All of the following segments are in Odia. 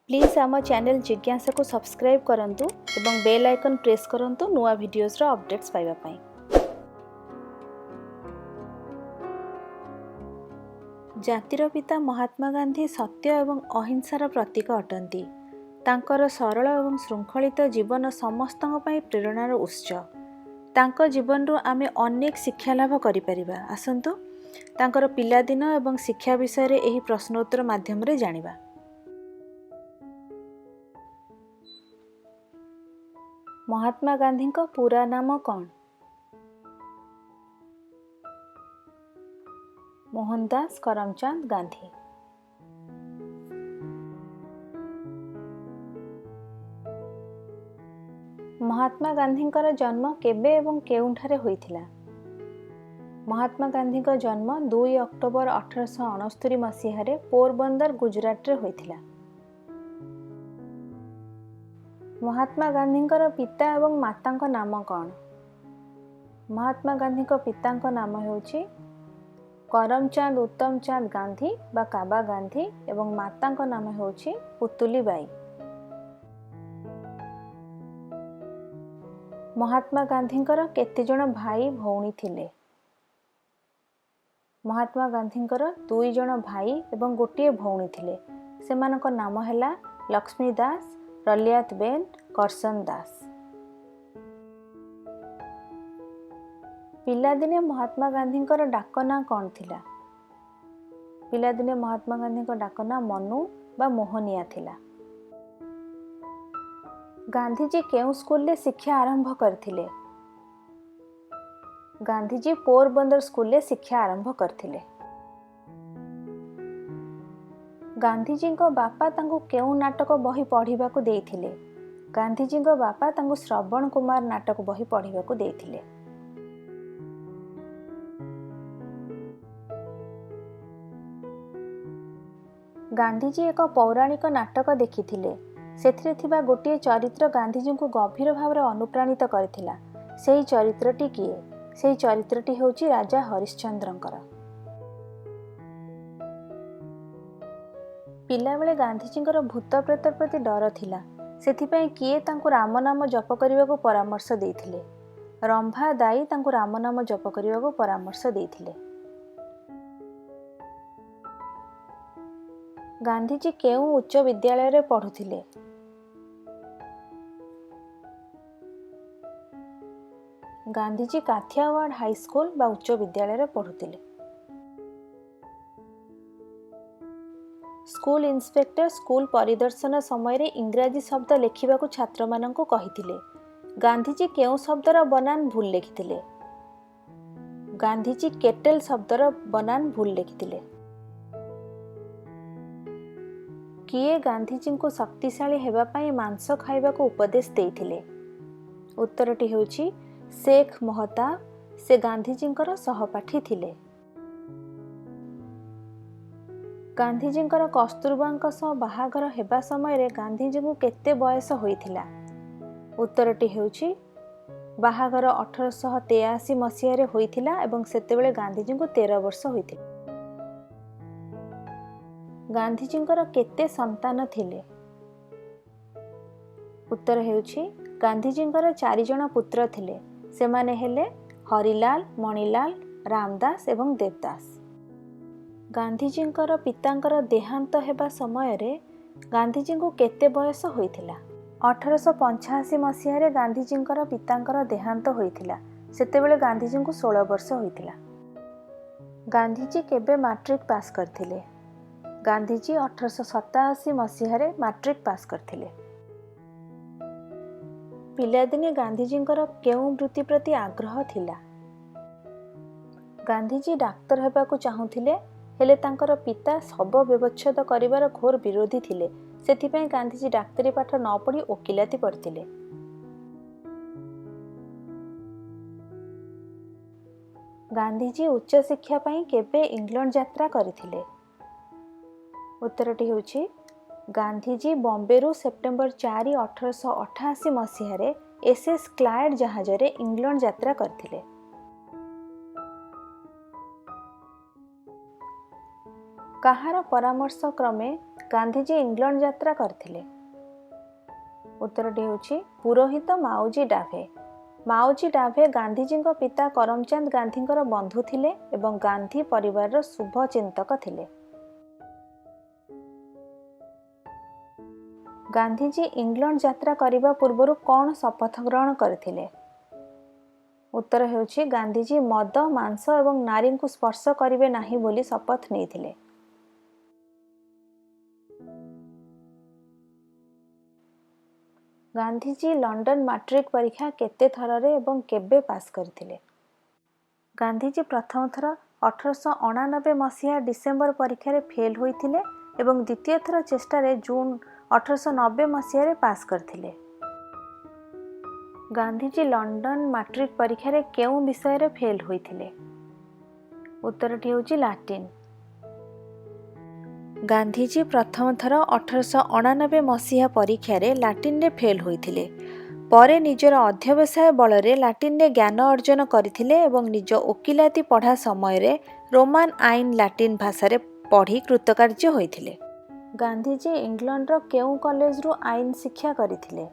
ପ୍ଲିଜ୍ ଆମ ଚ୍ୟାନେଲ୍ ଜିଜ୍ଞାସାକୁ ସବସ୍କ୍ରାଇବ୍ କରନ୍ତୁ ଏବଂ ବେଲ୍ ଆଇକନ୍ ପ୍ରେସ୍ କରନ୍ତୁ ନୂଆ ଭିଡ଼ିଓଜର ଅପଡ଼େଟ୍ସ ପାଇବା ପାଇଁ। ଜାତିର ପିତା ମହାତ୍ମା ଗାନ୍ଧୀ ସତ୍ୟ ଏବଂ ଅହିଂସାର ପ୍ରତୀକ ଅଟନ୍ତି। ତାଙ୍କର ସରଳ ଏବଂ ଶୃଙ୍ଖଳିତ ଜୀବନ ସମସ୍ତଙ୍କ ପାଇଁ ପ୍ରେରଣାର ଉତ୍ସ। ତାଙ୍କ ଜୀବନରୁ ଆମେ ଅନେକ ଶିକ୍ଷା ଲାଭ କରିପାରିବା। ଆସନ୍ତୁ, ତାଙ୍କର ପିଲାଦିନ ଏବଂ ଶିକ୍ଷା ବିଷୟରେ ଏହି ପ୍ରଶ୍ନୋତ୍ତର ମାଧ୍ୟମରେ ଜାଣିବା। ମହାତ୍ମା ଗାନ୍ଧୀଙ୍କ ପୁରା ନାମ କ'ଣ? ମୋହନଦାସ କରମଚାନ୍ଦ ଗାନ୍ଧୀ। ମହାତ୍ମା ଗାନ୍ଧୀଙ୍କର ଜନ୍ମ କେବେ ଏବଂ କେଉଁଠାରେ ହୋଇଥିଲା? ମହାତ୍ମା ଗାନ୍ଧୀଙ୍କ ଜନ୍ମ 2 ଅକ୍ଟୋବର 1869 ମସିହାରେ ପୋରବନ୍ଦର, ଗୁଜରାଟରେ ହୋଇଥିଲା। ମହାତ୍ମା ଗାନ୍ଧୀଙ୍କର ପିତା ଏବଂ ମାତାଙ୍କ ନାମ କ'ଣ? ମହାତ୍ମା ଗାନ୍ଧୀଙ୍କ ପିତାଙ୍କ ନାମ ହେଉଛି କରମଚାନ୍ଦ ଉତ୍ତମ ଚାନ୍ଦ ଗାନ୍ଧୀ ବା କାବା ଗାନ୍ଧୀ ଏବଂ ମାତାଙ୍କ ନାମ ହେଉଛି ପୁତୁଲି ବାଇ। ମହାତ୍ମା ଗାନ୍ଧୀଙ୍କର କେତେଜଣ ଭାଇ ଭଉଣୀ ଥିଲେ? ମହାତ୍ମା ଗାନ୍ଧୀଙ୍କର ଦୁଇ ଜଣ ଭାଇ ଏବଂ ଗୋଟିଏ ଭଉଣୀ ଥିଲେ। ସେମାନଙ୍କ ନାମ ହେଲା ଲକ୍ଷ୍ମୀ ଦାସ, ରଲିଆତ ବେନ୍, କରସନ ଦାସ। ପିଲାଦିନେ ମହାତ୍ମା ଗାନ୍ଧୀଙ୍କର ଡାକ ନାଁ କ'ଣ ଥିଲା? ପିଲାଦିନେ ମହାତ୍ମା ଗାନ୍ଧୀଙ୍କ ଡାକ ନାଁ ମନୁ ବା ମୋହନିଆ ଥିଲା। ଗାନ୍ଧିଜୀ କେଉଁ ସ୍କୁଲରେ ଶିକ୍ଷା ଆରମ୍ଭ କରିଥିଲେ? ଗାନ୍ଧିଜୀ ପୋରବନ୍ଦର ସ୍କୁଲରେ ଶିକ୍ଷା ଆରମ୍ଭ କରିଥିଲେ। ଗାନ୍ଧିଜୀଙ୍କ ବାପା ତାଙ୍କୁ କେଉଁ ନାଟକ ବହି ପଢ଼ିବାକୁ ଦେଇଥିଲେ? ଗାନ୍ଧିଜୀଙ୍କ ବାପା ତାଙ୍କୁ ଶ୍ରବଣ କୁମାର ନାଟକ ବହି ପଢ଼ିବାକୁ ଦେଇଥିଲେ। ଗାନ୍ଧିଜୀ ଏକ ପୌରାଣିକ ନାଟକ ଦେଖିଥିଲେ। ସେଥିରେ ଥିବା ଗୋଟିଏ ଚରିତ୍ର ଗାନ୍ଧିଜୀଙ୍କୁ ଗଭୀର ଭାବରେ ଅନୁପ୍ରାଣିତ କରିଥିଲା। ସେହି ଚରିତ୍ରଟି କିଏ? ସେହି ଚରିତ୍ରଟି ହେଉଛି ରାଜା ହରିଶ୍ଚନ୍ଦ୍ରଙ୍କର। ପିଲାବେଳେ ଗାନ୍ଧିଜୀଙ୍କର ଭୂତ ପ୍ରେତ ପ୍ରତି ଡର ଥିଲା। ସେଥିପାଇଁ କିଏ ତାଙ୍କୁ ରାମ ନାମ ଜପ କରିବାକୁ ପରାମର୍ଶ ଦେଇଥିଲେ? ରମ୍ଭା ଦାଇ ତାଙ୍କୁ ରାମ ନାମ ଜପ କରିବାକୁ ପରାମର୍ଶ ଦେଇଥିଲେ। ଗାନ୍ଧିଜୀ କେଉଁ ଉଚ୍ଚ ବିଦ୍ୟାଳୟରେ ପଢ଼ୁଥିଲେ? ଗାନ୍ଧିଜୀ କାଥିଆୱାଡ଼ ହାଇସ୍କୁଲ ବା ଉଚ୍ଚ ବିଦ୍ୟାଳୟରେ ପଢ଼ୁଥିଲେ। ସ୍କୁଲ ଇନ୍ସପେକ୍ଟର ସ୍କୁଲ ପରିଦର୍ଶନ ସମୟରେ ଇଂରାଜୀ ଶବ୍ଦ ଲେଖିବାକୁ ଛାତ୍ରମାନଙ୍କୁ କହିଥିଲେ। ଗାନ୍ଧିଜୀ କେଉଁ ଶବ୍ଦର ବନାନ ଭୁଲ ଲେଖିଥିଲେ? ଗାନ୍ଧିଜୀ କେଟେଲ ଶବ୍ଦର ବନାନ ଭୁଲ ଲେଖିଥିଲେ। କିଏ ଗାନ୍ଧିଜୀଙ୍କୁ ଶକ୍ତିଶାଳୀ ହେବା ପାଇଁ ମାଂସ ଖାଇବାକୁ ଉପଦେଶ ଦେଇଥିଲେ? ଉତ୍ତରଟି ହେଉଛି ଶେଖ ମହତାବ। ସେ ଗାନ୍ଧିଜୀଙ୍କର ସହପାଠୀ ଥିଲେ। ଗାନ୍ଧିଜୀଙ୍କର କସ୍ତୁରବାଙ୍କ ସହ ବାହାଘର ହେବା ସମୟରେ ଗାନ୍ଧିଜୀଙ୍କୁ କେତେ ବୟସ ହୋଇଥିଲା? ଉତ୍ତରଟି ହେଉଛି ବାହାଘର 1883 ମସିହାରେ ହୋଇଥିଲା ଏବଂ ସେତେବେଳେ ଗାନ୍ଧିଜୀଙ୍କୁ 13 ବର୍ଷ ହୋଇଥିଲା। ଗାନ୍ଧିଜୀଙ୍କର କେତେ ସନ୍ତାନ ଥିଲେ? ଉତ୍ତର ହେଉଛି ଗାନ୍ଧିଜୀଙ୍କର ଚାରିଜଣ ପୁତ୍ର ଥିଲେ। ସେମାନେ ହେଲେ ହରିଲାଲ, ମଣିଲାଲ, ରାମଦାସ ଏବଂ ଦେବଦାସ। ଗାନ୍ଧିଜୀଙ୍କର ପିତାଙ୍କର ଦେହାନ୍ତ ହେବା ସମୟରେ ଗାନ୍ଧିଜୀଙ୍କୁ କେତେ ବୟସ ହୋଇଥିଲା? 1885 ମସିହାରେ ଗାନ୍ଧିଜୀଙ୍କର ପିତାଙ୍କର ଦେହାନ୍ତ ହୋଇଥିଲା। ସେତେବେଳେ ଗାନ୍ଧିଜୀଙ୍କୁ 16 ବର୍ଷ ହୋଇଥିଲା। ଗାନ୍ଧିଜୀ କେବେ ମାଟ୍ରିକ ପାସ୍ କରିଥିଲେ? ଗାନ୍ଧିଜୀ 1887 ମସିହାରେ ମାଟ୍ରିକ ପାସ୍ କରିଥିଲେ। ପିଲାଦିନେ ଗାନ୍ଧିଜୀଙ୍କର କେଉଁ ବୃତ୍ତି ପ୍ରତି ଆଗ୍ରହ ଥିଲା? ଗାନ୍ଧିଜୀ ଡାକ୍ତର ହେବାକୁ ଚାହୁଁଥିଲେ, ହେଲେ ତାଙ୍କର ପିତା ଶବ ବ୍ୟବଚ୍ଛେଦ କରିବାର ଘୋର ବିରୋଧୀ ଥିଲେ। ସେଥିପାଇଁ ଗାନ୍ଧିଜୀ ଡାକ୍ତରୀ ପାଠ ନ ପଢ଼ି ଓକିଲାତି ପଢ଼ିଥିଲେ। ଗାନ୍ଧିଜୀ ଉଚ୍ଚଶିକ୍ଷା ପାଇଁ କେବେ ଇଂଲଣ୍ଡ ଯାତ୍ରା କରିଥିଲେ? ଉତ୍ତରଟି ହେଉଛି ଗାନ୍ଧିଜୀ ବମ୍ବେରୁ ସେପ୍ଟେମ୍ବର 4, 1888 ମସିହାରେ ଏସ୍ ଏସ୍ କ୍ଲାଏଡ୍ ଜାହାଜରେ ଇଂଲଣ୍ଡ ଯାତ୍ରା କରିଥିଲେ। କାହାର ପରାମର୍ଶ କ୍ରମେ ଗାନ୍ଧିଜୀ ଇଂଲଣ୍ଡ ଯାତ୍ରା କରିଥିଲେ? ଉତ୍ତରଟି ହେଉଛି ପୁରୋହିତ ମାଉଜୀ ଡାଭେ। ମାଉଜୀ ଡାଭେ ଗାନ୍ଧିଜୀଙ୍କ ପିତା କରମଚାନ୍ଦ ଗାନ୍ଧୀଙ୍କର ବନ୍ଧୁ ଥିଲେ ଏବଂ ଗାନ୍ଧୀ ପରିବାରର ଶୁଭ ଚିନ୍ତକ ଥିଲେ। ଗାନ୍ଧିଜୀ ଇଂଲଣ୍ଡ ଯାତ୍ରା କରିବା ପୂର୍ବରୁ କ'ଣ ଶପଥ ଗ୍ରହଣ କରିଥିଲେ? ଉତ୍ତର ହେଉଛି ଗାନ୍ଧିଜୀ ମଦ, ମାଂସ ଏବଂ ନାରୀଙ୍କୁ ସ୍ପର୍ଶ କରିବେ ନାହିଁ ବୋଲି ଶପଥ ନେଇଥିଲେ। ଗାନ୍ଧିଜୀ ଲଣ୍ଡନ ମାଟ୍ରିକ ପରୀକ୍ଷା କେତେ ଥରରେ ଏବଂ କେବେ ପାସ୍ କରିଥିଲେ? ଗାନ୍ଧିଜୀ ପ୍ରଥମ ଥର 1889 ମସିହା ଡିସେମ୍ବର ପରୀକ୍ଷାରେ ଫେଲ୍ ହୋଇଥିଲେ ଏବଂ ଦ୍ୱିତୀୟ ଥର ଚେଷ୍ଟାରେ ଜୁନ୍ 1890 ମସିହାରେ ପାସ୍ କରିଥିଲେ। ଗାନ୍ଧିଜୀ ଲଣ୍ଡନ ମାଟ୍ରିକ ପରୀକ୍ଷାରେ କେଉଁ ବିଷୟରେ ଫେଲ୍ ହୋଇଥିଲେ? ଉତ୍ତରଟି ହେଉଛି ଲାଟିନ୍। ଗାନ୍ଧିଜୀ ପ୍ରଥମ ଥର 1889 ମସିହା ପରୀକ୍ଷାରେ ଲାଟିନରେ ଫେଲ୍ ହୋଇଥିଲେ। ପରେ ନିଜର ଅଧ୍ୟବସାୟ ବଳରେ ଲାଟିନରେ ଜ୍ଞାନ ଅର୍ଜନ କରିଥିଲେ ଏବଂ ନିଜ ଓକିଲାତି ପଢ଼ା ସମୟରେ ରୋମାନ ଆଇନ ଲାଟିନ୍ ଭାଷାରେ ପଢ଼ି କୃତକାର୍ଯ୍ୟ ହୋଇଥିଲେ। ଗାନ୍ଧିଜୀ ଇଂଲଣ୍ଡର କେଉଁ କଲେଜରୁ ଆଇନ ଶିକ୍ଷା କରିଥିଲେ?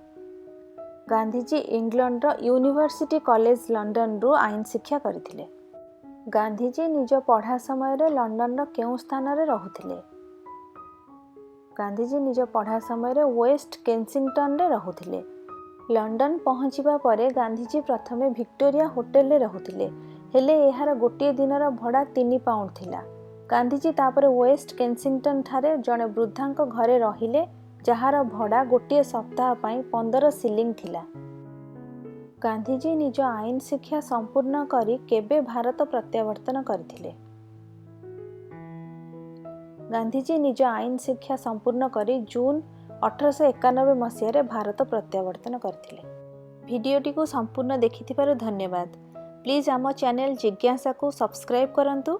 ଗାନ୍ଧିଜୀ ଇଂଲଣ୍ଡର ୟୁନିଭର୍ସିଟି କଲେଜ ଲଣ୍ଡନରୁ ଆଇନ ଶିକ୍ଷା କରିଥିଲେ। ଗାନ୍ଧିଜୀ ନିଜ ପଢ଼ା ସମୟରେ ଲଣ୍ଡନର କେଉଁ ସ୍ଥାନରେ ରହୁଥିଲେ? ଗାନ୍ଧିଜୀ ନିଜ ପଢ଼ା ସମୟରେ ୱେଷ୍ଟ କେନ୍ସିଂଟନରେ ରହୁଥିଲେ। ଲଣ୍ଡନ ପହଞ୍ଚିବା ପରେ ଗାନ୍ଧିଜୀ ପ୍ରଥମେ ଭିକ୍ଟୋରିଆ ହୋଟେଲରେ ରହୁଥିଲେ, ହେଲେ ଏହାର ଗୋଟିଏ ଦିନର ଭଡ଼ା 3 ପାଉଣ୍ଡ ଥିଲା। ଗାନ୍ଧିଜୀ ତାପରେ ୱେଷ୍ଟ କେନ୍ସିଂଟନ ଠାରେ ଜଣେ ବୃଦ୍ଧାଙ୍କ ଘରେ ରହିଲେ, ଯାହାର ଭଡ଼ା ଗୋଟିଏ ସପ୍ତାହ ପାଇଁ 15 ସିଲିଂ ଥିଲା। ଗାନ୍ଧିଜୀ ନିଜ ଆଇନ ଶିକ୍ଷା ସମ୍ପୂର୍ଣ୍ଣ କରି କେବେ ଭାରତ ପ୍ରତ୍ୟାବର୍ତ୍ତନ କରିଥିଲେ? ଗାନ୍ଧିଜୀ ନିଜ ଆଇନ ଶିକ୍ଷା ସମ୍ପୂର୍ଣ୍ଣ କରି ଜୁନ୍ 1891 ମସିହାରେ ଭାରତ ପ୍ରତ୍ୟାବର୍ତ୍ତନ କରିଥିଲେ। ଭିଡ଼ିଓଟିକୁ ସମ୍ପୂର୍ଣ୍ଣ ଦେଖିଥିବାରୁ ଧନ୍ୟବାଦ। ପ୍ଲିଜ୍ ଆମ ଚ୍ୟାନେଲ୍ ଜିଜ୍ଞାସାକୁ ସବସ୍କ୍ରାଇବ୍ କରନ୍ତୁ,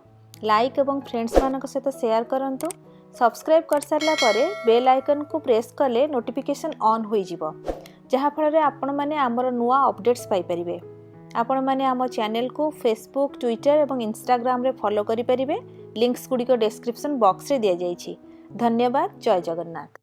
ଲାଇକ୍ ଏବଂ ଫ୍ରେଣ୍ଡସ୍ମାନଙ୍କ ସହିତ ସେୟାର କରନ୍ତୁ। ସବସ୍କ୍ରାଇବ୍ କରିସାରିଲା ପରେ ବେଲ୍ ଆଇକନ୍କୁ ପ୍ରେସ୍ କଲେ ନୋଟିଫିକେସନ୍ ଅନ୍ ହୋଇଯିବ, ଯାହାଫଳରେ ଆପଣମାନେ ଆମର ନୂଆ ଅପଡ଼େଟ୍ସ ପାଇପାରିବେ। ଆପଣମାନେ ଆମ ଚ୍ୟାନେଲକୁ ଫେସବୁକ୍, ଟ୍ୱିଟର ଏବଂ ଇନଷ୍ଟାଗ୍ରାମରେ ଫଲୋ କରିପାରିବେ। ଲିଙ୍କ୍ସ ଗୁଡ଼ିକ ଡେସ୍କ୍ରିପସନ୍ ବକ୍ସରେ ଦିଆଯାଇଛି। ଧନ୍ୟବାଦ। ଜୟ ଜଗନ୍ନାଥ।